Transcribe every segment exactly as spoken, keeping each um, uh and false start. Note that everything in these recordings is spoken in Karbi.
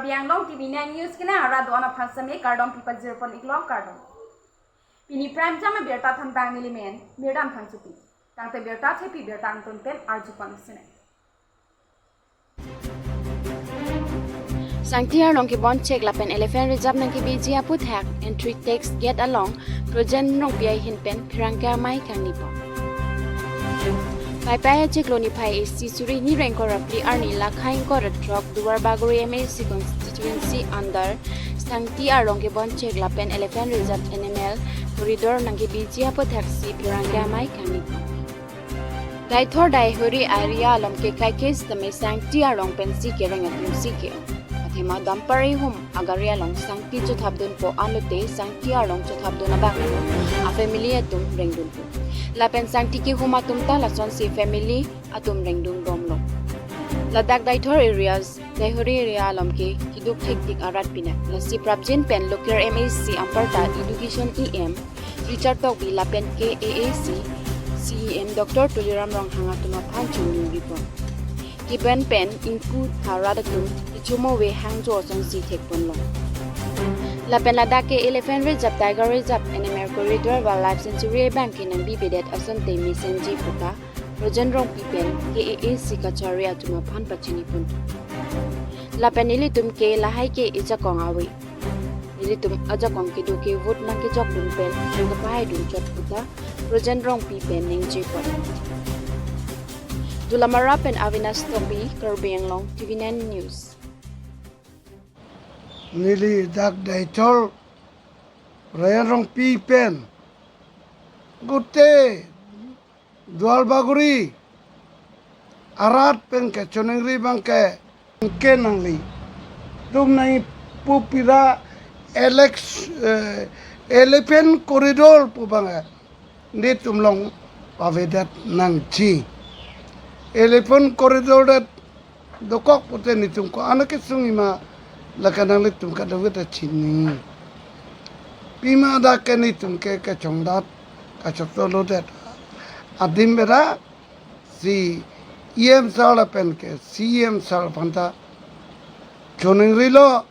Karbi Anglong T V nine News kenang arat do-an aphan seme kardom pipajir pon iklo, kardom. Pini prime time abirta thanbang neli men Mirdan Phangchopi. Tangte birta thepi birta angton pen arju pon sene. Sangti arlong kebon chek lapen elephant reserve nangkebiji aputhak entry tax gate along Projen Rongpi ahin pen pherangke amei kangni pon. Paipai achiklo niphai isi suri hini ingkoi ra phli arni lakhai ingkoi ra throk Duar Bagori M A C constituency under Sangti arlong kebon chek lapen elephant reserve animal corridor nangkebiji aputhak si pherangke amei kangni pon. Daithor Daihori area along ke kaikes tame Sangti arlong pensi kereng atum si ke-ong. Athema Dampari Home agari along Sangti chothapdunpo, anlote Sangti arlong chothapdun abang a-family atum rengdunpo. Lapen Sangti kehum atum ta lasonsi family atum rengdun bomlo. Ladak Daithor areas, Daihori area along ke keduk thektik arat pinak. Lasi prapjin pen local M A C anparta Education E M Richard Tokbi lapen K A A C C E M Doctor Tuliram Ronghang atum aphan choningri pon. Keben pen ingpu tha rat atum ichumo ve hangjo asonsi thek ponlo. Lapen ladak ke elephant reserve, tiger reserve, animal corridor, wildlife sanctuary abang ke nangbibedet asonte mesenji puta Projen Rongpi pen K A A C kachari atum aphan pachini pon. Lapen nelitum ke lahai ke ejakong ave. Nelitum ajakong kedo ke vote nangkejokdun pen nangkapahaidun chot puta Projen Rongpi pen ningje pon. Dulamara pen Avinash Tokbi, Karbi Anglong T V nine News. Neli dak Daithor Projen Rongpi pen gute Duar Bagori arat pen kechoningri abang ke, ke nangli tum nangpu pira elex-, eh, elephant corridor pu abang ke netum along pavedet nangji. Elephant corridor det dokok pute netum ko-an kesung-i ma, lake nanglitum kadokave ta chini. Pima dak ke netum ke kechongdat kachotolodet adim bera si E M sir lapen ke C E M sir aphanta choningrilo.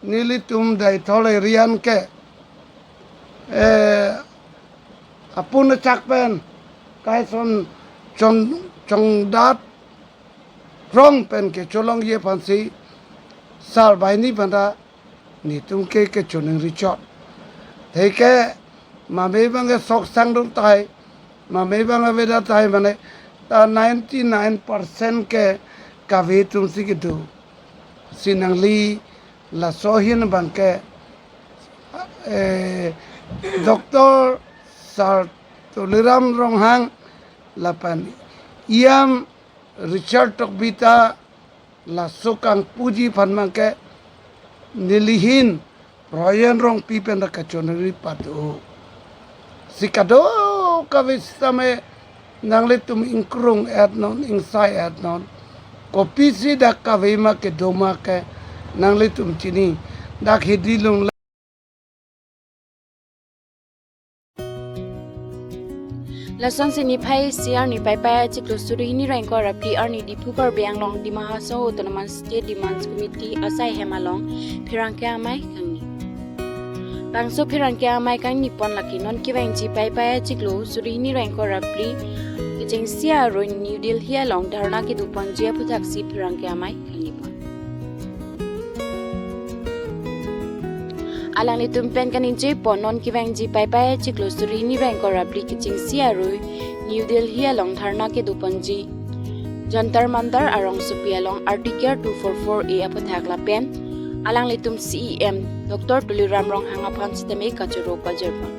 Nelitum Daithor area ke, eh, apun chak pen kaison chong, chongdat rong pen kecholongji aphansi sir banghini aphanta netum ke kechoningri chot. Theke mame abang ke sok sangdun tahai, mame abang avedet tahai mane ta ninety nine percent ke kave atum si kedo. Si nangli laso ahin abang ke, eh, Doctor Sir Tuliram Ronghang lapen E M Richard Tokbi ta laso kangpuji aphan abang ke nelihin Projen Rongpi pen ta kachoningri pado. Si kadokave sitame nanglitum ingkrung-et non, ingsai-et non. Kopisi dak kave ma kedo ma ke nanglitum chini. Dak hidi lung Lasonsi niphai isi arni Paipai achiklo suri hini ra ingkoi ra phli arni Diphu Karbi Anglong Dima Hasao Autonomous State Demands Committee asai hem along pherangke amei kangni. Bangso pherangke amei kangni pon lake non kevangji Paipai achiklo suri hini ra ingkoi ra phli kechengsi aroi New Delhi along dharna kedo ponji aputhaksi pherangke amei kangni pon. Alanglitum pen kaningje pon non kevangji Paipai achiklo suri hini ra ingkoi ra phli kechengsi aroi New Delhi along dharna kedo ponji Jantar Mantar arongsopi along Article two four four A aputhak lapen alanglitum C E M Doctor Tuliram Ronghang aphan sitame kachoro pajir pon.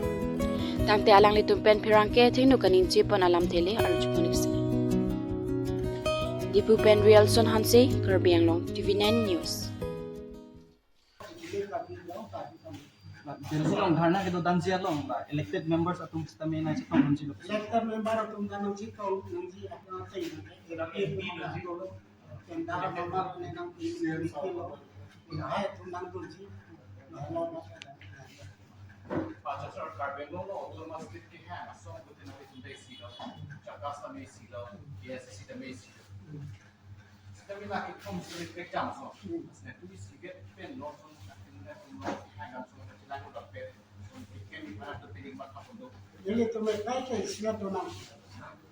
Tangte alanglitum pen pherangke athengno kaningje pon alamthe le arju pon iksi. Diphu pen Rialson Hanse, Karbi Anglong T V nine News. Delhi along dharna kedo danji along la elected members atum sitame nangchetong nangji lo. Elected member atum ta nangchetong nangji apna tei nang tei. Tenda mama ne nang pi nang pi lo. Lahai atum nangdunji. Pachasar Karbi Anglong lo, Autonomous State kehang asong pute nangtum ta isi lo, Jakarta me isi lo, K S C ta me isi lo. Kami la inform sulit pekjam so. Mas na tulis tiket pen lo son akin na pen lo hai gam so na chilang lo pen. Son tiket ni mana tu tiket mat apa tu. Nelitum ekai ke isi adonang.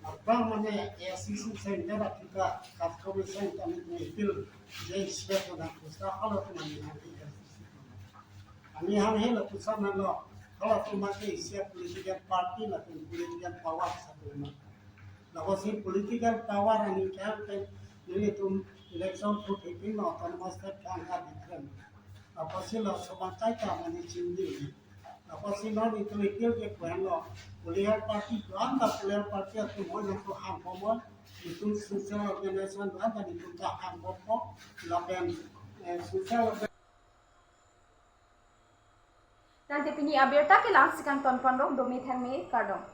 Apa mane A I C C center atika kat komi center ni appeal je isi adonang. Sa kalau tu mane nanti A I C C. Kami hang hela tu sana lo. Kalau tu mate isi political party latum political power satu ma. Lakosi political power ani kan pen nelitum election thupipin lo autonomous state kan ka different. Lakosi lo sobakai ta mane chingdi. Lakosi lo nelitum appeal ke kuen lo political party do-an ta political party atum hoi nangtum hang komo. Nelitum social organization do-an ta nelitum ta hang komo. Lapen eh, social organ- Tangte pini abirta ke la-an si kangton ponrong, dome thengme kardom.